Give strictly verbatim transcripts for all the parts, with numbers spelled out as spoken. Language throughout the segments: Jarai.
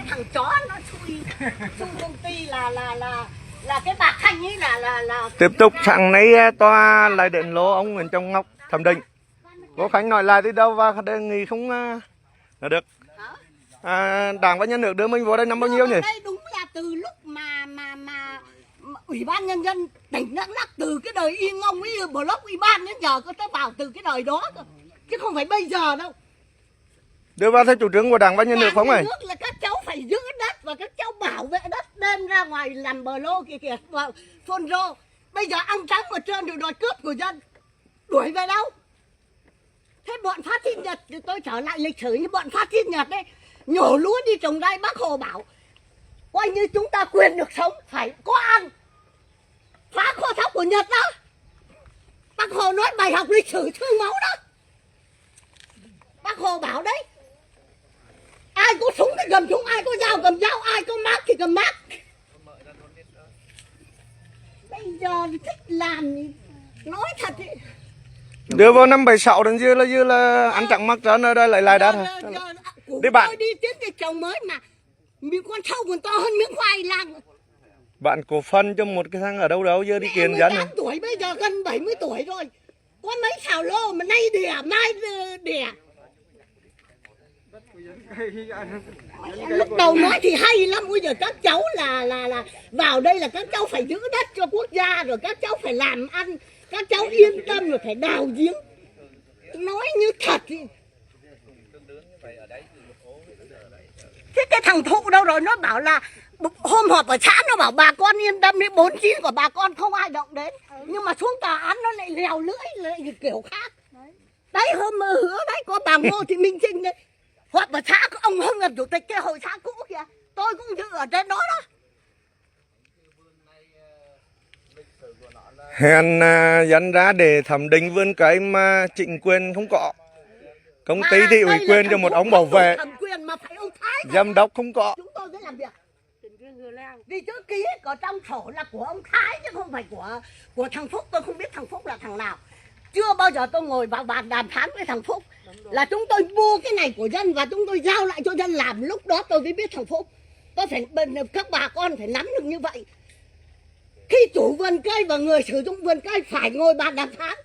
Thằng chó nó xui, xui công ty là, là, là, là cái bà Thanh ấy là, là, là Tiếp tục sang này, à, tòa lại đến lô ông Nguyễn Trọng Ngọc thẩm định. Có Khánh nói lại đi đâu và đề nghị không, à, là được. Hả? À, Đảng và nhà nước đưa mình vô đây năm bao nhiêu nhỉ? Đây đúng là từ lúc mà, mà, mà, mà Ủy ban Nhân dân tỉnh Đắk Lắk, từ cái đời Y Ngông, Y Block, Y Ban đến giờ, cơ, tớ bảo từ cái đời đó cơ. Chứ không phải bây giờ đâu. Đưa vào theo chủ trương của Đảng và nhà nước không ấy? Nhà nước là các cháu phải giữ đất và các cháu bảo vệ đất, đem ra ngoài làm bờ lô kìa kìa, và phun rô. Bây giờ ăn trắng mà trơn rồi đòi cướp của dân. Đuổi về đâu? Thế bọn phát xít Nhật, tôi trở lại lịch sử, như bọn phát xít Nhật đấy, nhổ lúa đi trồng đay, Bác Hồ bảo, coi như chúng ta quyền được sống, phải có ăn. Phá kho thóc của Nhật đó. Bác Hồ nói bài học lịch sử xương máu đó. Bác Hồ bảo đấy, ai có súng thì cầm súng, ai có dao cầm dao, ai có mác thì cầm mác. Bây giờ thì thích làm thì nói thật ý. Đưa vào năm bảy sáu đến giờ là, giờ là ăn trắng mặc trắng ở đây lại lại đã. Giờ, giờ, giờ, của Đi bạn. Tôi đi chiến dịch trồng mới mà miếng con sâu còn to hơn miếng khoai lang. Bạn cổ phần cho một cái thằng ở đâu đó, giờ đi kiện dân này. Mười tám tuổi, bây giờ gần bảy mươi tuổi rồi. Có mấy xào lô mà nay đẻ mai đẻ. Lúc đầu nói thì hay lắm, bây giờ các cháu là là là vào đây là các cháu phải giữ đất cho quốc gia, rồi các cháu phải làm ăn, các cháu yên tâm, rồi phải đào giếng. Nói như thật thì Thế cái thằng Thụ đâu rồi? Nó bảo là hôm họp ở xã nó bảo bà con yên tâm đi, bốn chín của bà con không ai động đến. Nhưng mà xuống tòa án nó lại lèo lưỡi, lại kiểu khác. Đấy, hôm mà hứa đấy, có bà Ngô Thị Minh Trinh đấy. Họp ở xã, ông Hưng làm chủ tịch cái hội xã cũ kìa. Tôi cũng dự ở trên đó đó. Hẹn, à, dân ra để thẩm định vườn cây mà chính quyền không có. Công ty thì ủy quyền cho một ông bảo vệ. Giám đốc không có. Chúng tôi mới làm việc. Vì chữ ký ở trong sổ là của ông Thái chứ không phải của của thằng Phúc. Tôi không biết thằng Phúc là thằng nào. Chưa bao giờ tôi ngồi vào bàn đàm phán với thằng Phúc. Là chúng tôi mua cái này của dân và chúng tôi giao lại cho dân làm. Lúc đó tôi mới biết thằng Phúc. Tôi phải, các bà con phải nắm được như vậy. Khi chủ vườn cây và người sử dụng vườn cây phải ngồi bàn đàm phán.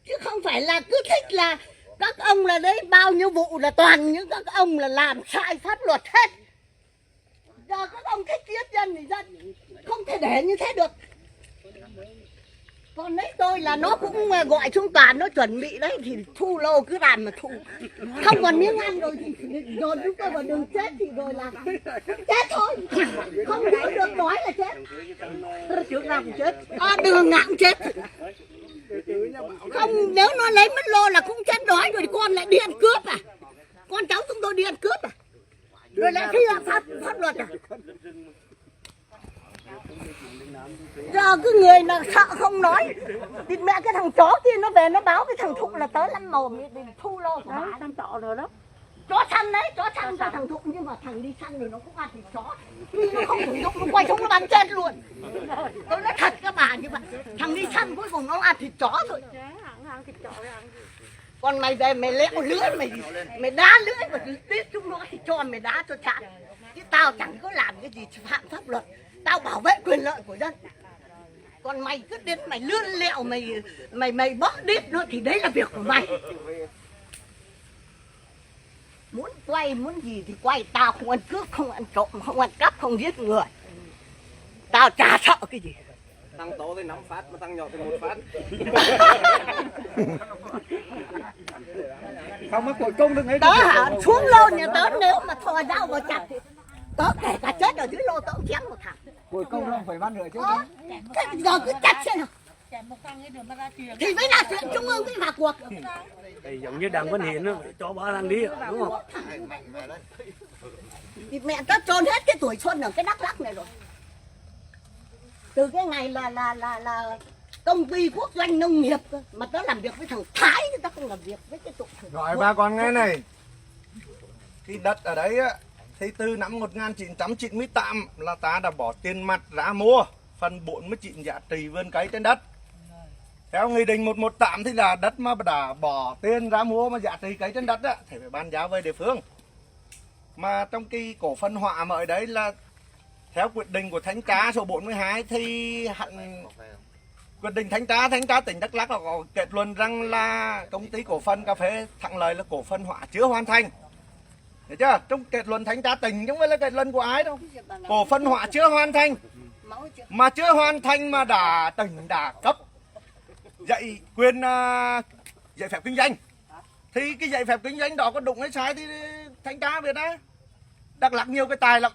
Chứ không phải là cứ thích là các ông là đấy, bao nhiêu vụ là toàn những các ông là làm sai pháp luật hết. Giờ các ông thích giết dân thì dân không thể để như thế được. Còn đấy tôi là nó cũng, à, gọi chúng toàn nó chuẩn bị đấy thì thu lô cứ làm mà thu. Không còn miếng ăn rồi thì dồn chúng tôi vào đường chết thì rồi là chết thôi. Không giữ được đói là chết. Trước nào cũng chết. À, đường nào cũng chết. Không, nếu nó lấy mất lô là cũng chết đói rồi, con lại đi ăn cướp à? Con cháu chúng tôi đi ăn cướp à? Rồi lại vi phạm pháp, pháp luật à? Giờ cái người nào sợ không nói. Thịt mẹ, cái thằng chó kia nó về nó báo cái thằng Thụ là tớ lắm mồm, thì thu lô của bà. Thằng chó rồi đó. Chó săn đấy, chó săn cho thằng Thụ, nhưng mà thằng đi săn thì nó cũng ăn thịt chó. Khi nó không sử dụng, nó quay xuống nó bắn chết luôn. Tôi nói thật các bà như vậy. Thằng đi săn cuối cùng nó ăn thịt chó thôi. Còn mày về mày léo lưới, mày mày đá lưới mà biết chúng nó thì cho mày đá cho chán. Chứ tao chẳng có làm cái gì vi phạm pháp luật. Tao bảo vệ quyền lợi của dân. Còn mày cứ đến mày lươn lẹo, mày mày mày bóp đít nó thì đấy là việc của mày. Muốn quay muốn gì thì quay, tao không ăn cướp, không ăn trộm, không ăn cắp, không giết người. Tao chả sợ cái gì. Thằng to thì năm phát mà thằng nhỏ thì một phát. Không, mà cuối cùng đừng ấy. Tớ hả, xuống lô nhà tớ nếu mà thò dao vào chặt thì tớ kể cả chết ở dưới lô tớ cũng chém một thằng. Cuối cùng nó phải văn nữa chứ. Ờ, thế giờ cứ chặt xem nào. Thì mới là chuyện trung ương với vào cuộc. Thì giống như Đặng Văn Hiến á, cho bỏ thằng đi, đúng không? Thì mẹ tớ chôn hết cái tuổi xuân ở cái Đắk Lắk này rồi. Từ cái ngày là là là là công ty quốc doanh nông nghiệp cơ, mà tớ làm việc với thằng Thái, tớ không làm việc với cái tụi thằng Gọi Quốc. Bà con nghe này. Cái đất ở đấy á, thì từ năm một ngàn chín trăm chín mươi tám là ta đã bỏ tiền mặt ra mua phần bốn mươi chín giá trị vườn cây trên đất. Theo nghị định một một tám thì là đất mà đã bỏ tiền ra mua mà giá trị cây trên đất á, thì phải bàn giao về địa phương. Mà trong cái cổ phần hóa mới đấy là theo quyết định của thanh tra số bốn mươi hai thì hẳn quyết định thanh tra, thanh tra tỉnh Đắk Lắk là có kết luận rằng là công ty cổ phần cà phê Thắng Lợi là cổ phần hóa chưa hoàn thành. Hiểu chưa? Trong kết luận thanh tra tỉnh chứ không phải là kết luận của ai đâu. Cổ phần hóa chưa hoàn thành. Mà chưa hoàn thành mà đã tỉnh đã cấp giấy quyền, à, giấy phép kinh doanh. Thì cái giấy phép kinh doanh đó có đúng hay sai thì thanh tra biết đấy. Đắk Lắk nhiều cái tài lắm.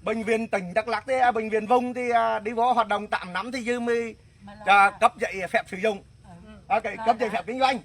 Bệnh viện tỉnh Đắk Lắk thì, à, bệnh viện vùng thì, à, đi vào hoạt động tám năm thì dư mới, à, cấp giấy phép sử dụng. À, cái, cấp giấy phép kinh doanh.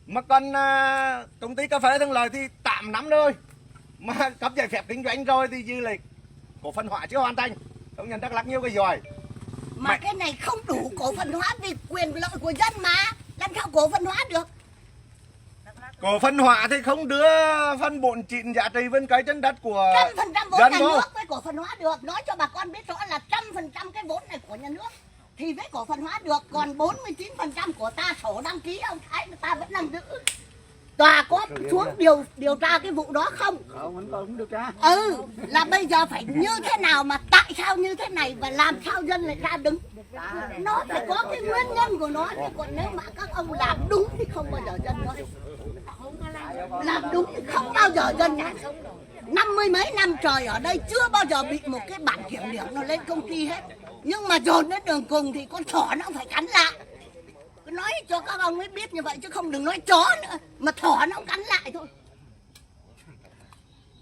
Mà còn, à, công ty cà phê Thắng Lợi thì tám năm rồi. Mà cấp giấy phép kinh doanh rồi thì dư lại cổ phần hóa chưa hoàn thành. Công nhận Đắk Lắk nhiều cái giỏi. Mà cái này không đủ cổ phần hóa vì quyền lợi của dân mà. Làm sao cổ phần hóa được? Cổ phần hóa thì không đưa phần bốn chín giá trị vườn cây trên đất của dân vô. Trăm phần trăm vốn nhà nước mới cổ phần hóa được. Nói cho bà con biết rõ là trăm phần trăm cái vốn này của nhà nước thì mới cổ phần hóa được. Còn bốn mươi chín phần trăm của ta sổ đăng ký ông Thái mà ta vẫn đang giữ. Tòa có xuống điều điều tra cái vụ đó không? Không, vẫn còn không điều tra. Ừ, là bây giờ phải như thế nào mà tại sao như thế này và làm sao dân lại ra đứng? Nó phải có cái nguyên nhân của nó, chứ còn nếu mà các ông làm đúng thì không bao giờ dân nói. Làm đúng thì không bao giờ dân nói. Năm mươi mấy năm trời ở đây chưa bao giờ bị một cái bản kiểm điểm nào lên công ty hết. Nhưng mà dồn đến đường cùng thì con thỏ nó phải cắn lại. Cứ nói cho các ông ấy biết như vậy chứ không đừng nói chó nữa, mà thỏ nó cũng cắn lại thôi.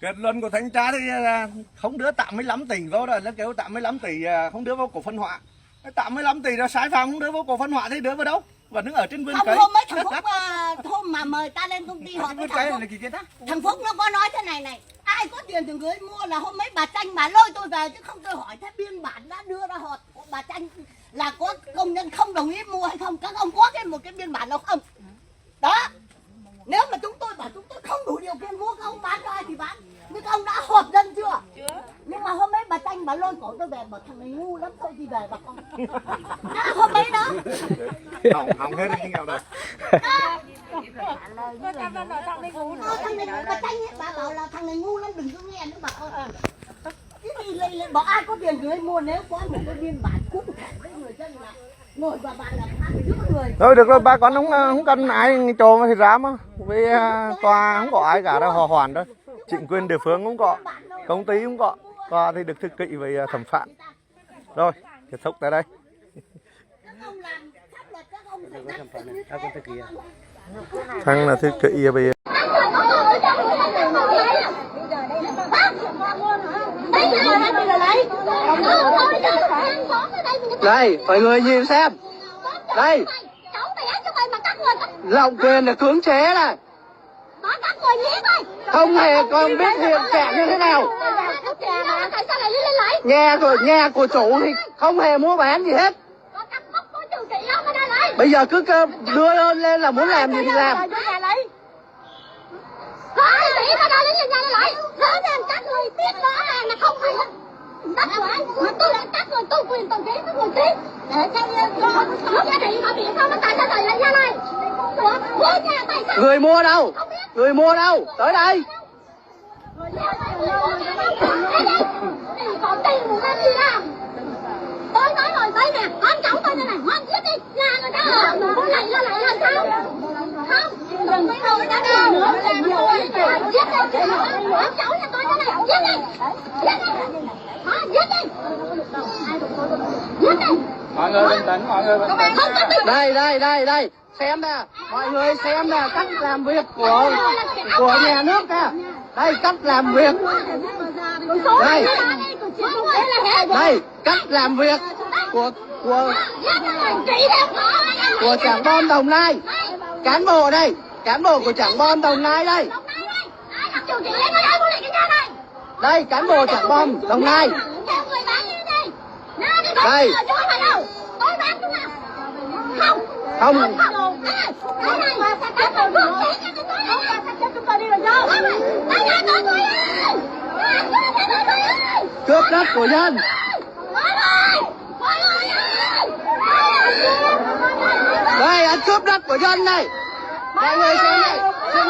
Kết luận của thanh tra thì, à, không đưa tám mươi lăm tỷ vào rồi, nó kêu tám mươi lăm tỷ, à, không đưa vào cổ phần hóa. Tám mươi lăm tỷ là sai phạm, không đưa vào cổ phần hóa thì đưa vào đâu? Vẫn đứng ở trên vườn. Không, cây. Hôm mấy thằng Phúc, à, hôm mà mời ta lên công ty họp với thằng Phúc, là ký kết á. Thằng Phúc nó có nói thế này này: ai có tiền thì người mua. Là hôm mấy bà Tranh bà lôi tôi về chứ không, tôi hỏi thế biên bản đã đưa ra họp của bà Tranh là có công nhân không đồng ý mua hay không, các ông có cái một cái biên bản nào không? Đó. Nếu mà chúng tôi bảo chúng tôi không đủ điều kiện mua, các ông bán cho ai thì bán. Nhưng các ông đã họp dân chưa? Chưa. Nhưng mà hôm ấy bà Tranh bà lôi cổ tôi về, bảo thằng này ngu lắm, thôi đi về bà con. Đó, hôm ấy đó. Hỏng, hỏng hết cái nghèo rồi. Đó. Tôi cảm ơn thằng này ngu. Ờ, thằng này, bà Tranh ấy, bà bảo là thằng này ngu lắm, đừng có nghe nữa bà con. Cái gì lại, lại bảo ai có tiền thì mua, nếu có một cái biên bản cụ thể với người dân là Thôi được rồi, bà con không, không cần ai trộm thì dám á. Vì, à, tòa không có ai cả, đã họp hoàn rồi. Chính quyền địa phương không có, công ty không có. Tòa thì được thực ký với, à, thẩm phán. Rồi, kết thúc tại đây. Thằng là thư ký bây giờ. Đây, mọi người nhìn xem. Đây. Lòng quyền là cưỡng chế này. Không hề còn biết hiện trạng như thế nào. Nhà của, nhà của chủ thì không hề mua bán gì hết. Bây giờ cứ kơ-, đưa lên là muốn làm gì thì làm. Rõ ràng các người biết rõ ràng là không phải đất của anh, mà tôi là các người, tôi quyền tổng giám đốc, tôi quyền ký. Để cho, cho, cho gia đình họ bị sao nó tại sao lại là nhà này? Ủa, mua nhà tại sao? Người mua đâu? Không biết. Người mua đâu? Tới đây. Đi có tiền mà đi làm. Tôi nói rồi, đây nè, con cháu tôi đây này, con giết đi. Nhà người ta ở, cô này là lại làm sao? Không, đừng có nói ra đây nữa. Giết đi. Con cháu nhà tôi đây này, giết đi. Giết đi. Hả? Giết đi. Giết đi. Mọi người bình tĩnh, mọi người bình tĩnh. Không có tin. Đây, đây, đây, đây. Xem nè, mọi người xem nè, cách làm việc của, của nhà nước nè. Đây, cách làm việc. Đây. Đây, cách làm việc của, của, của trảng bom Đồng Nai. Cán bộ đây, cán bộ của trảng bom Đồng Nai đây. Đây, cán bộ trảng bom Đồng Nai. Đây. Không. Cướp đất của dân. Đây, ăn cướp đất của dân này. Mọi người xem này, xem